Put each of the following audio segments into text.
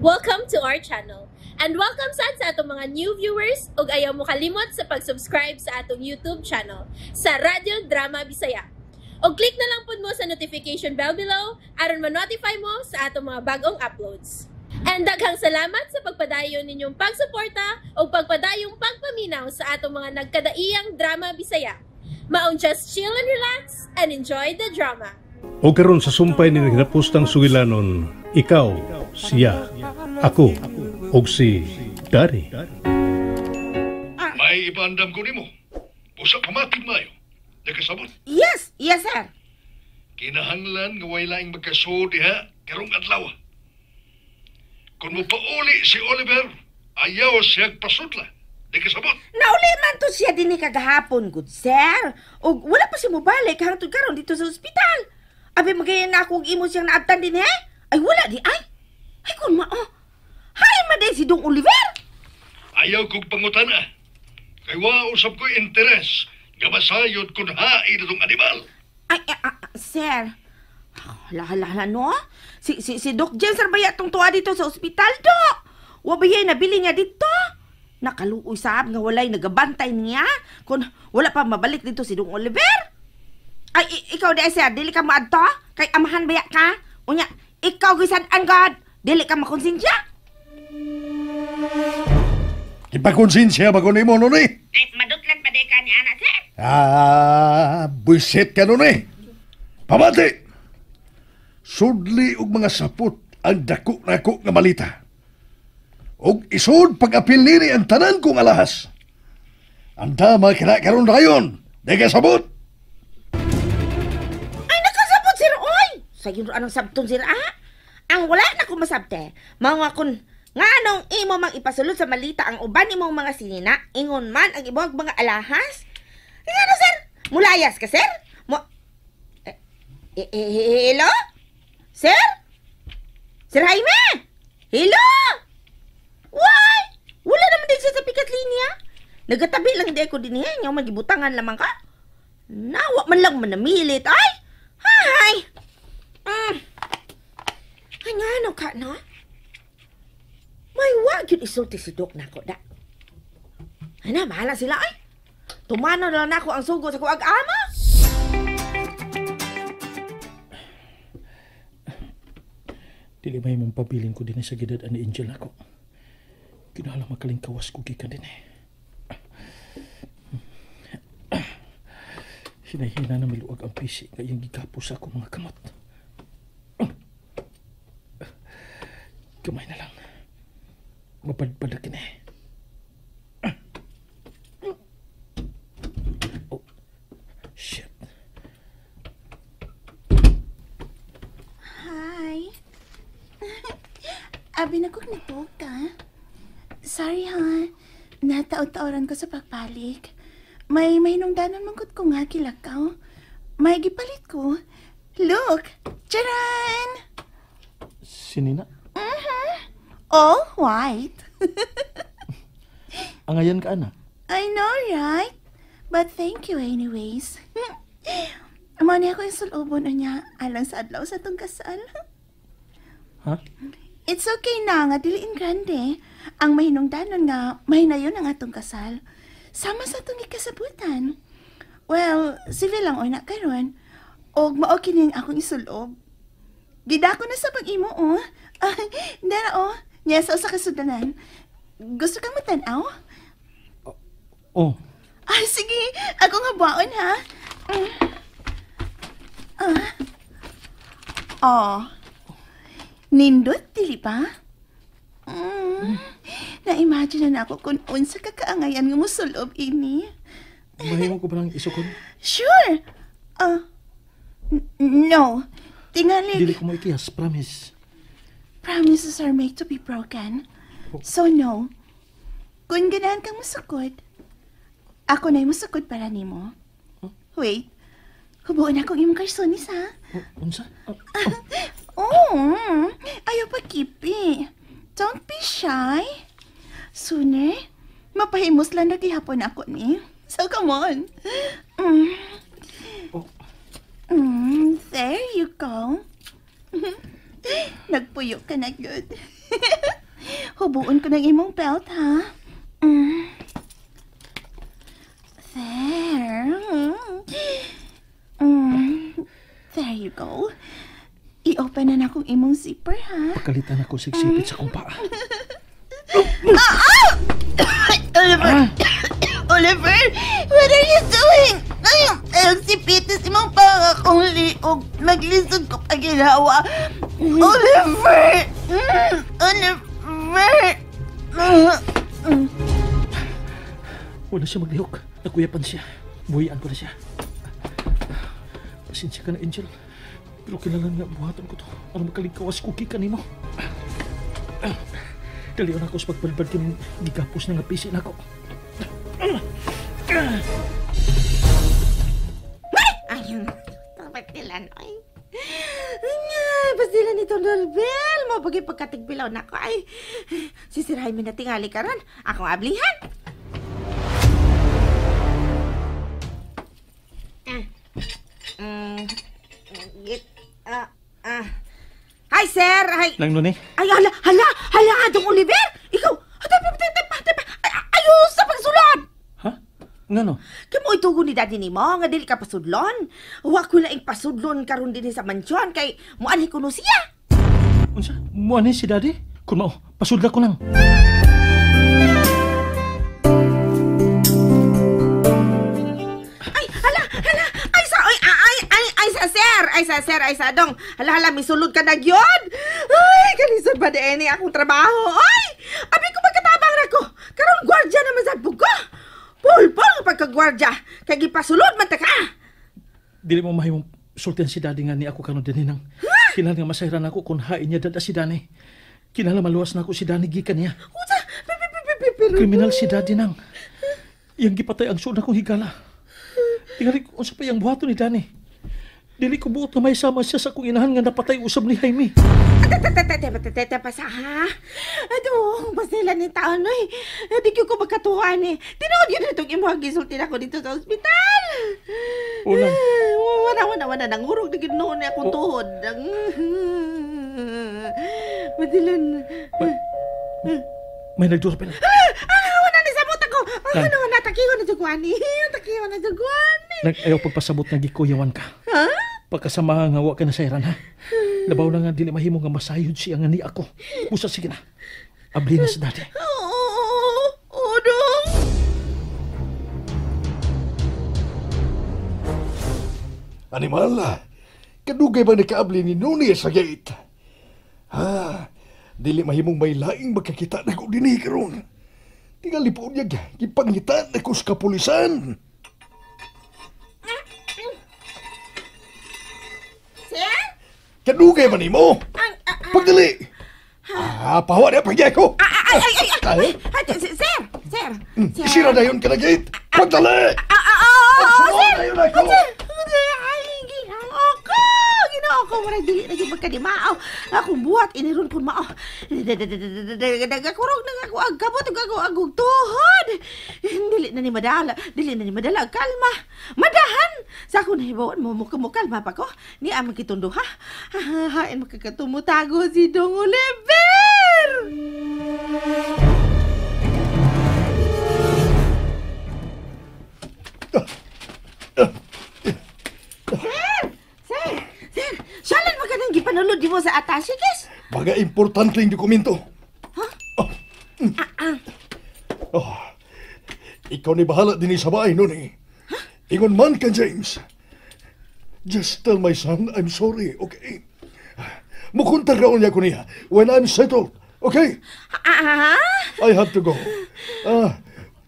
Welcome to our channel. And welcome sad sa atong mga new viewers ug ayaw mo kalimot sa pag-subscribe sa atong YouTube channel sa Radyo Drama Bisaya. Og click na lang pud mo sa notification bell below aron ma-notify mo sa atong mga bagong uploads. And daghang salamat sa pagpadayon ninyong pagsuporta ug pagpadayong pagpaminaw sa atong mga nagkadaiyang drama Bisaya. Maong just chill and relax and enjoy the drama. O karon sa sumpay ni naghinapustang sugilanon, ikaw, siya, ako, og si Daddy. May ipaandam ko nimo. Usa pamatig mayo. Nakasabot. Yes, yes sir. Kinahanglan nga way laing magkasuod diha karong adlaw. Kung mopauli si Oliver, ayaw siya pasudla. Di kasabot. Nauli man to siya dinhi kagahapon, good sir. Og wala pa siya mobalik hangtod karon dito sa ospital. Abi magayan na ako og imo siyang naabtan din he. Ay wala di ay. Ay kun mao. Hay man si Dong Oliver. Ayaw kog pangutana. Kay wa usab ko interes nga masayod kun hain atong animal. Ay, sir. Hala, hala, hala, no? Si Doc James sir baya tong tuwa dito sa ospital, do. Wa ba yay nabili niya dito? Nakaluoy saab nga walay nagabantay niya kung wala pa mabalik dito si Dong Oliver. Ay, ikaw di sir, dili ka maadto? Kay amahan baya ka? Unya, ikaw gisan-an God, dili ka makonsensya? Ipakonsensya ba ko nimo nun eh? Ay, madutlan pa di ka ni anak, sir. Ah, buisit ka nun eh. Pamati! Sudli og mga sapot ang dako nako nga malita. Og isod pag-apil nini ang tanan kong alahas. Ang dama kina karon dayon. Di ka sabot. Ay, nakasabot, sir, oy! Sayon anong sabton, sir, ah? Ang wala na ko masabte, mga kun nga anong imo mang ipasulod sa malita ang uban imong mga sinina, ingon man ang ibog mga alahas. Nga no, sir? Mulayas ka, sir? Mo... Hello? Sir? Sir Jaime? Hello? Why? Wala naman din siya sa pikat linya. Nagatabi lang di ako din niya. Nga magibutangan lamang ka. Nawa man lang manamilit. Ay! Hi! Mm. Ay, nga ano ka, no? May wag yun isulti si Doc nako da. Ay na, bahala sila ay. Tumano na lang nako ang sugo sa kuag ama. Dili may mong pabilin ko din sa gidad ani Angel nako. Kinahalang makalingkawas ko gikan din eh. Hinahina na miluag ang pisi nga iyang gigapos sa akong mga kamot. Kamay na lang. Mapadpad na kini. Oh, shit. Hi. Abi na kong nagbuog ka. Sorry ha. Nataod-taoran ko sa pagpalik. May mahinungdanon mangkot ko nga kilakaw. May gipalit ko. Look! Charan! Sinina? Mm-hmm. All white. Angayan ka, ana. I know, right? But thank you anyways. Amo niya ako yung sulubon niya alang sa adlaw sa itong kasal. Ha? It's okay na nga dili in grande. Ang mahinungdanon nga mahinayon ang atong kasal. Sama sa atong ikasabutan. Well, civil lang oy na karon. Og mao kini ang akong isulob. Gidako na sa pag-imo, oh. Dara, oh. Niya sa usa ka sudanan. Gusto kang matan-aw? Oh. Ah, sige. Ako nga buwaon, ha? Mm. Ah. Oh. Nindot, dili ba? Mm. Na-imagine na ako kung unsa ka kaangayan nga musulob ini. Mahimo ko ba lang isukon? Sure. No. Tingali. Dili ko mo ikiyas, promise. Promises are made to be broken. So no. Kung ganahan kang musukod, ako na'y musukod para nimo. Huh? Wait. Hubuon akong imong karsonis, ha? Oh, unsa? Oh. Oh, ayaw pa kipi. Don't be shy. Sooner, mapahimos lang na gihapon ako ni. So come on. Mm. Oh. Mm, there you go. Nagpuyo ka na good. Hubuon ko ng imong belt, ha? Mm. There. Mm. There you go. I-open na akong imong zipper, ha? Pakalitan ako sigsipit sa kong paa. Oliver! Oliver! What are you doing? Ay, ang sipitis imong paa akong liog. Maglisod ko paginawa. Oliver! Oliver! Wala siya maglihok. Nakuyapan siya. Buhian ko na siya. Pasensya ka na, Angel. Pero kailangan nga buhaton ko to. Para makaligkawas ko kanimo. Dalion ako sa pagbalbad kining gigapos na nga pisi na ako. Ayun, pasilan, ay. Pasilan nito, Norbel. Mabagay pagkatigbilaw na ako, ay. Si Sir Jaime na tingali karon. Akong ablihan. Hi, sir. Hi. Nang nun eh. Ay, hala, hala, hala, Dong Oliver. Ikaw, ayos sa pagsulod. Ha? Ngano? Kamo itugo ni daddy nimo nga dili ka pasudlon. Wa ko laing pasudlon karon dinhi sa mansyon kay muanhi kuno siya. Unsa? Muanhi si daddy? Kun mao, pasudla ko lang. Ay, hala, hala. Ay sa ay ay ay ay sa sir, ay sa sir, ay sa dong. Hala, hala, misulod ka na gyud. Ay, kalisod ba diini akong trabaho? Ay, abi ko magkatabang ra ko. Karon gwardiya naman sa bugo. Pulpol pagkagwardya, kay gipasulod man ta ka. Dili mo mahimong sultian si daddy nga ni ako karon dinhi nang. Kinahanglan nga masayran ako kung hain niya dada si Danny. Kinahanglan maluwas na ako si Danny gikan niya. Unsa? Kriminal si daddy nang. Iyang gipatay ang suod akong higala. Tingali unsa pa iyang buhaton ni Danny. Dili ko buot na may sama siya sa akong inahan nga napatay usab ni Jaime. Tete, pasa ha? Ato, pasila ni taon eh. Di ko magkatuwa ni. Tinuod yun itong imuhang gisulti ako dito sa ospital. Ulang. Wala, wala, wala. Nangurog na ginoon ni akong tuhod. Madilan. May nagdoorbell. Wala ni sabot ako. Ano, natakiho na jugwani. Natakiho na jugwani. Nag-ayaw pagpasabot nga gikuyawan ka. Ha? Pagkasama nga wa ka na sayran, ha? Labaw na nga dili mahimo nga masayod siya nga ni ako. Busa sige na. Abli na si daddy. Oo, oo, dong. Animal, kadugay ba nakaabli ni Nuni sa gate? Ha, dili mahimong may laing magkakita na ko dinhi karon. Tingali po niya, gipangitan na ko sa kapulisan. Sir? Kadugay ba nimo? Pagdali! Pahawa na pagya ko! Ay, ay, ay, ay! Sir! Sir! Isira na yun ka na gate! Pagdali! Sir! Sir! Ako! Ay, ginoo ko! Ginoo ko! Marag dili na yung magkadimao. Akong buhat, iniron ko mao. Nagakurog na ako ang kabot, ako ang tuhod. Dili na ni madala, dili na ni madala. Kalma! Madahan! Sa akong nahibawan mo, mukalma pa ko. Ni amang kitundo, ha? Hain makakatumutago si Dong Oliver! Sir! Sir! Sir! Salan mo ka nang gipanulod di mo sa attache case? Baga importante yung dokumento. Ha? Oh. Oh. Ikaw ni bahala din sa bahay nun eh. Huh? Ingon man ka, James. Just tell my son I'm sorry, okay? Mukunta raon niya ko niya when I'm settled, okay? Ah? I have to go.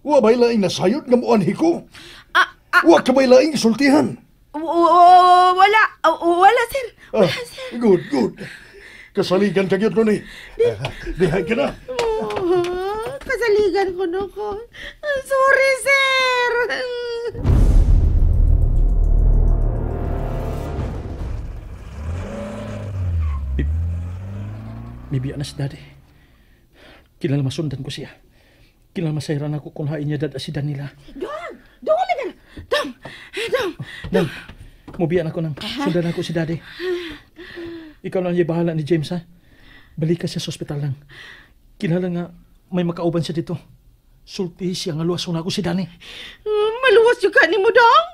Wa ba'y laing nasayod nga muanhi ko? Wa ka ba'y laing isultihan? Wala. Wala, sir. Wala, sir. Good, good. Kasaligan ka yun nun eh. Dihay ka na. Kasaligan ko no ko. Sorry, sir. Bibiya na si daddy. Kilala masundan ko siya. Kilala masayran ako kung hain niya dada si Danila. Dong! Dong, Oliver! Dong! Dong! Dong! Mubiyan ako nang sundan ako si daddy. Ikaw lang yung bahala ni James, ha? Balik ka siya sa ospital lang. Kinahanglan nga may makauban siya dito. Sulti siya nga luwason ako si Danny. Maluwas yung ka ni mo dong.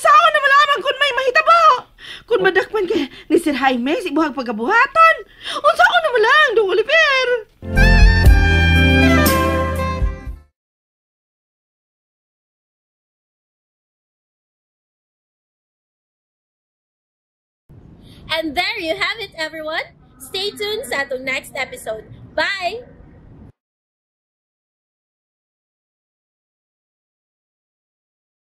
Saan na malaman kung may mahitabo? Kung madakpan kay ni Sir Jaime si buhag pagabuhaton. Unsaon na malang dong Oliver? And there you have it, everyone. Stay tuned sa atong next episode. Bye!